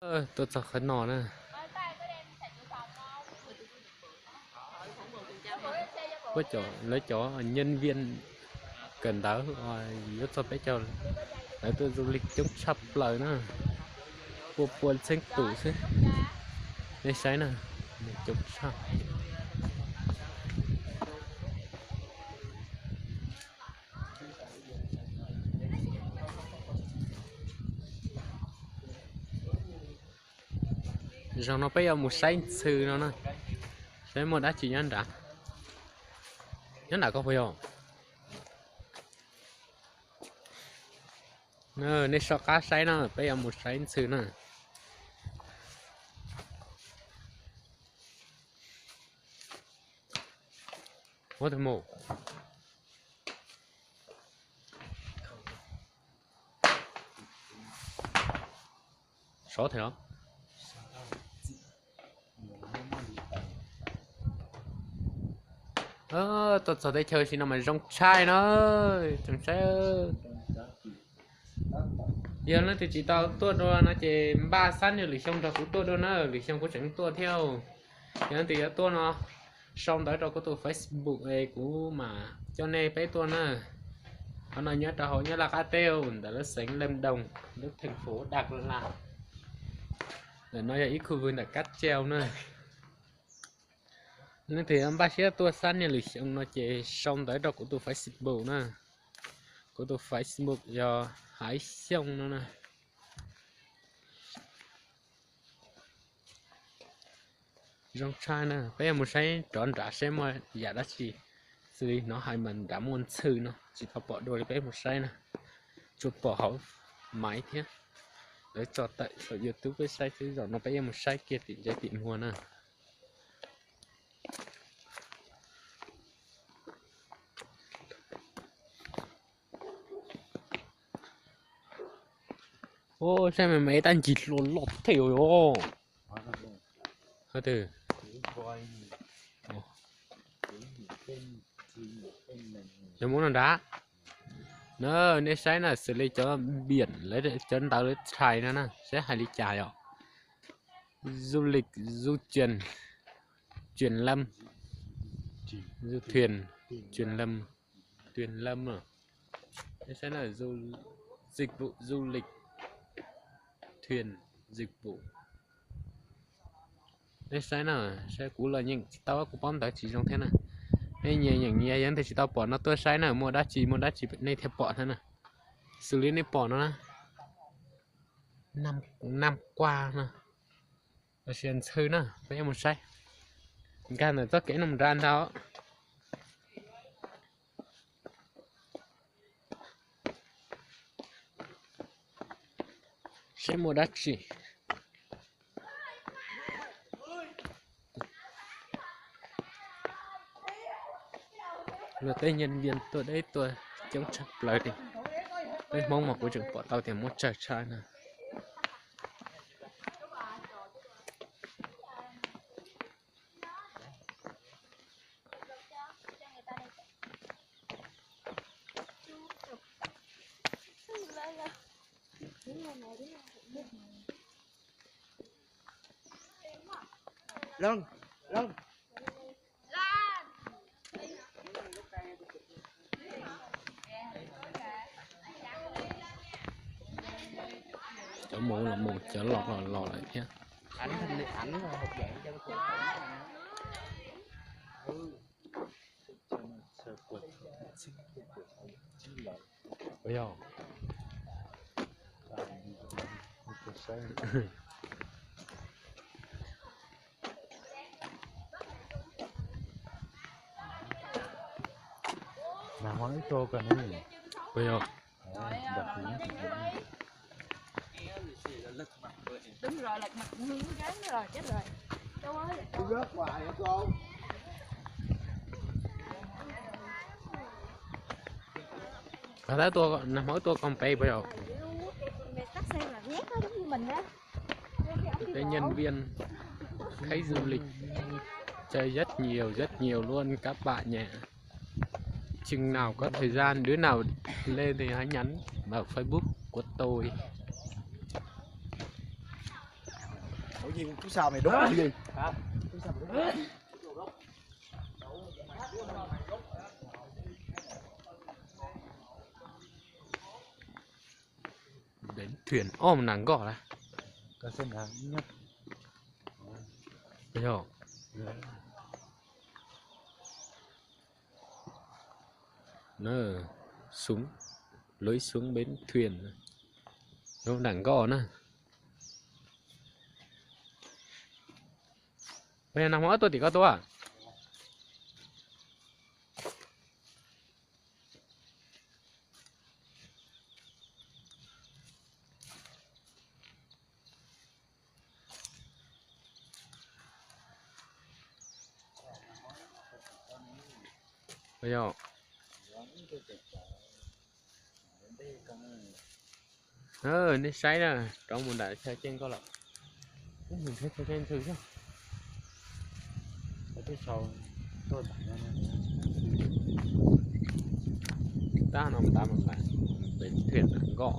Tuaj txog qhov no na, lawv cov nhân viên kawm ntawv yuav txog peb caug, lawv tuaj du lịch coob tshaj plaws na, pua pua txheeb tus xwb. Nej saib na, coob tshaj. Zaum no peb yuav mus saib ntxhw no na, saib muaj dab tsi nyob nrad. Nyob nram ko puas yog? Nej soj qab saib na, peb yuav mus saib ntxhw na. Ua tus mus. Sov thiab. Tuaj txog teb chaws si no mas zoo tshaj na, zoo tshaj. Yog leej twg tsis tau tuaj dua no ces npaj xab niag lwm xyoo nrog kuv tuaj dua na, lwm xyoo kuv tseem tuaj thiab. Yog leej twg yuav tuaj no, sau ntawv rau kuv tus Facebook es kuv mam coj nej peb tuaj na. Qhov no nyob rau hauv Nyab Laj qab teb, ntawm lub xeev Lâm Đồng, lub thành phố Dak Lak. Ntawm no yog ib khu vwg ntawm Cáp Treo na. Leej twg npaj siab tuaj xab niag lwm xyoo no ces sau ntawv rau kuv tus Facebook na. Kuv tus Facebook yog Haiv Xyooj no na. Zoo tshaj na, peb yuav mus saib rov nrad saib muaj yam dab tsi. Xws li hnov hais mas nrad muaj ntxhw no, tsis tau pom dua li, peb mus saib na. Tsuas pom hauv maiv thiab, lawv tso tawm saum YouTube peb saib xwb, zaum no peb yuav mus saib kiag tim ntsev tim muag na. Saib me me tab ncig hlua loj thiab os. Yog muab no nrad na, nej saib na, xws li cov npiam lawv cov ntawv lawv tshais no na, saib hais li cas yom. Du lịch, du thuyền, thuyền lâm, du thuyền, thuyền lâm, thuyền lâm. Nej saib na, du, dịch vụ du lịch, thuyền, dịch vụ. Nej saib na, saib kuv los nyeem tsis tau, kuv paub ntawv tsis zoo thiab na. Nej nyias nyeem nyias, yog leej twg tsis tau pom no tuaj saib na, muaj dab tsi muaj dab tsi nej thiaj pom thiab na. Xws li nej pom no na, nam quaj no, los sis ntxhw na, peb yuav mus saib. Nkag ntawm txoj kev no nrad ntag. Saib muaj dab tsi. Luag tej nhân viên tuaj deb tuaj coob tshaj plaws li. Peb Hmoob mas kuv tseem pom tau tias muaj tsawg tshaj na. Cov mus los mus, cov los los los lawm thiab. Ua yog. Nag hmo wb tuaj koom peb puas yog? Cái nhân viên khách du lịch chơi rất nhiều, rất nhiều luôn các bạn nhỉ. Chừng nào có thời gian, đứa nào lên thì hãy nhắn vào Facebook của tôi. Bến thuyền, ôm, nram nkoj lawm. Yog. Lối xuống bến thuyền, nram nkoj na. Nag hmo wb tuaj tim ko tuaj. Nej saib na, rov mus nram chaw tsev nkoj lawm. Tab no tas mas pem thiaj nkoj.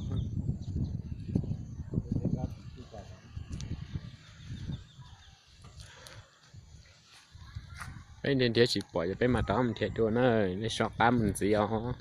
Peb nrhiav nrhiav tsis pom ces peb mam rov mus nrhiav dua na, nej so qab mus ntxiv os.